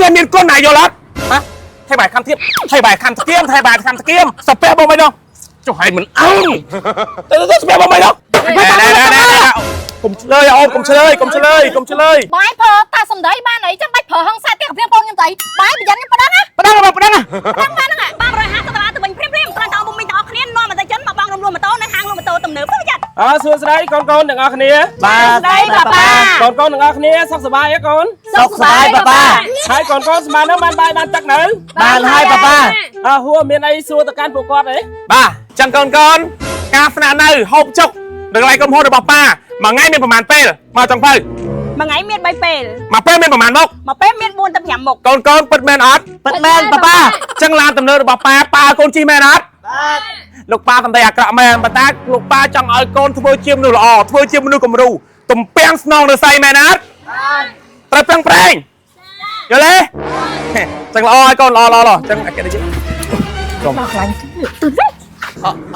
អ្នកមានគុណណាយល់អត់ហ៎ថៃបាយខំធៀបថៃបាយខំស្គៀមថៃបាយខំស្គៀមសាពះបងមិនដល់ចុះឲ្យមិនអើទៅទៅសាពះបងមិនដល់កុំឆ្លើយអូនកុំឆ្លើយកុំឆ្លើយកុំឆ្លើយ បាយប្រើតាសំដីបានអីចាំបាច់ប្រើហឹង្សាទៀតកំព្រាបងខ្ញុំទៅបាយប្រយ័ត្នខ្ញុំប្តឹងណា ប្តឹងបងប្តឹងណា ប្តឹងបានហ្នឹង បាន150ដុល្លារទៅវិញព្រាមព្រាមត្រង់តោពុំមីទាំងអស់គ្នានាំអតិជនមកបងរំលោះម៉ូតូនៅហាងលក់ម៉ូតូទំនើបប្រយ័ត្ន អើសួស្តីកូនកូនទាំងអស់គ្នា បាទ ស្ដីប៉ាប៉ា កូនកូនទាំងអស់គ្នាសុខសប្បាយទេកូន សុខសប្បាយប៉ាប៉ា ហើយកូនកូនស្មានហ្នឹងបានបាយបានទឹកនៅ បានហើយប៉ាប៉ា អើហួរមានអីសួរទៅកាន់ពួកគាត់ទេ បាទចឹងកូនកូនការស្នាក់នៅហូបចុកនៅកន្លែងក្រុមហ៊ុនរបស់ប៉ាមួយថ្ងៃមានប្រហែលពេលមកចុងភៅ មួយថ្ងៃមាន3ពេល មួយពេលមានប្រហែលមុខ មួយពេលមាន4ទៅ5មុខ កូនកូនពិតមែនអត់ ពិតមែនប៉ាប៉ា ចឹងឡានទំនើបរបស់ប៉ាប៉ាឲ្យកូនជិះមែនអត់ បាទ លោកប៉ាសំដីអាក្រក់មែនប៉ុន្តែលោកប៉ាចង់ឲ្យកូនធ្វើជាមនុស្សល្អធ្វើជាមនុស្សគំរូទំពាំងស្នងនៅស័យមែនអត់ត្រូវប្រឹងប្រែងយល់ទេចឹងល្អឲ្យកូនល្អល្អល្អចឹងអាគេនេះ ដល់កន្លែងទៅវិញ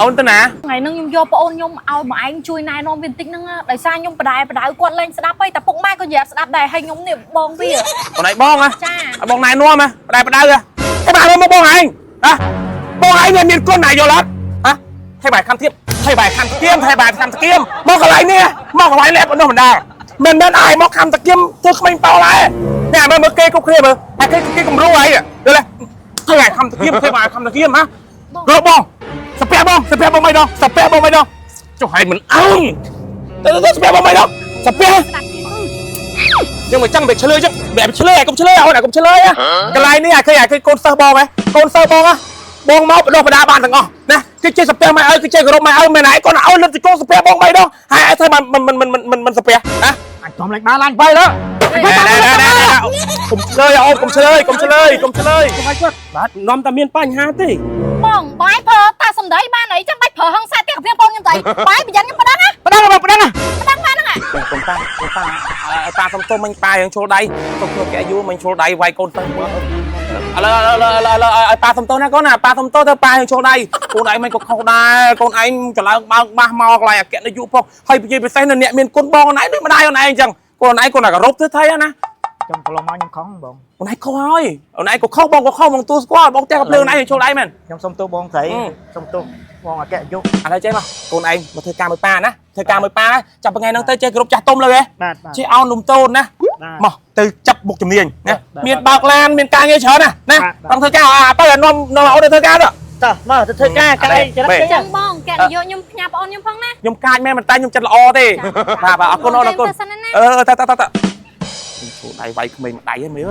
អូនទៅណា ថ្ងៃហ្នឹងខ្ញុំយកប្អូនខ្ញុំឲ្យមកឯងជួយណែនាំវាបន្តិចហ្នឹងដោយសារខ្ញុំបដែបដៅគាត់លែងស្ដាប់ហើយតែពុកម៉ែក៏និយាយស្ដាប់ដែរហើយខ្ញុំនេះបងវា អូនឯងបងហ៎ ចា ឲ្យបងណែនាំហ៎បដែបដៅហ៎តែបាទមកបងឯងហ៎បងឯងមានមានគុណណាយល់អត់ហ៎ថៃបាយខំធៀបថៃបាយខំស្គៀមថៃបាយខំស្គៀមមកកន្លែងនេះមកកន្លែងនេះបណ្ដោះបណ្ដាលមិនមែនឲ្យមកខំតាគៀមធ្វើក្មេងប៉ោឡើយនេះមើលមើលគេគ្រប់គ្នាមើលហើយគេគេគំរូអីយល់ទេថៃបាយខំតាគៀមថៃបាយខំតាគៀមហ៎គ្របបងសាពះបងសាពះបងមិនដល់សាពះបងមិនដល់ចុះឲ្យមិនអើទៅទៅសាពះបងមិនដល់សាពះ យើងមកចឹងបែបឆ្លើយចឹងបែបឆ្លើយកុំឆ្លើយអូនអាកុំឆ្លើយកន្លែងនេះអាឃើញអាឃើញកូនសិស្សបងហ៎កូនសិស្សបងហ៎បងមកបដោះបដាបានទាំងអស់ណាគេចេះសាពះម៉ែឪគេចេះគោរពម៉ែឪមែនហើយកូនឲ្យលឹកទីកូនសាពះបងបីដងហើយឲ្យធ្វើបានមិនមិនមិនមិនមិនសាពះណា អញតំលេខបានឡាន3แล้ว កុំឆ្លើយអូនកុំឆ្លើយកុំឆ្លើយកុំឆ្លើយ ហើយគាត់បាទនាំតែមានបញ្ហាទេ បងបាយប្រើតាសំដីបានអីចាំបាច់ប្រើហឹង្សាទៀតកំព្រាបងខ្ញុំទៅបាយប្រយ័ត្នខ្ញុំប្តឹងណា ប្តឹងបងប្តឹងណា ប្តឹងបានហ្នឹង កុំតាកុំតាឲ្យប៉ាសុំទោសមិញប៉ាយើងចូលដៃសុំទោសគេអាយុមិញចូលដៃវាយកូនទៅឥឡូវឥឡូវឥឡូវឥឡូវឲ្យប៉ាសុំទោសណាកូនណាប៉ាសុំទោសទៅប៉ាយើងចូលដៃកូនឯងមិនក៏ខុសដែរកូនឯងច្រឡើងបើកបាសមកកន្លែងអគ្គនាយកផងហើយនិយាយពិសេសនៅអ្នកមានគុណបងអូនឯងដូចម្ដាយអូនឯងអញ្ចឹងកូនឯងកូនតែគោរពធ្វើថៃណា ខ្ញុំកន្លងមកខ្ញុំខំបង អូនឯងខុសហើយអូនឯងក៏ខុសបងក៏ខុសបងទួស្គាល់បងផ្ទះកំភ្លើងអូនឯងចូលដៃមែន ខ្ញុំសុំទោសបងស្រីសុំទោសបងអគ្គនាយក ឥឡូវចេះមកកូនឯងមកធ្វើការមួយប៉ាណាធ្វើការមួយប៉ាចាប់ថ្ងៃហ្នឹងទៅចេះគោរពចាស់ទុំលើហ៎ បាទបាទ ចេះអោនលំតូនណា បាទ មកទៅចាប់មុខជំនាញណា បាទ មានបើកឡានមានការងារច្រើនណាណា បាទ ຕ້ອງធ្វើការអាទៅនាំនាំអូនទៅធ្វើការទៅ តោះមកទៅធ្វើការកាយចរិត ចឹងបងកែនយកខ្ញុំផ្ញើប្អូនខ្ញុំផងណា ខ្ញុំកាចមែនមិនតែខ្ញុំចិត្តល្អទេបាទបាទអរគុណអូនអរគុណ ទៅសិនណា អឺតតតតចូលដៃវាយក្មេងមួយដៃហ្នឹងមើល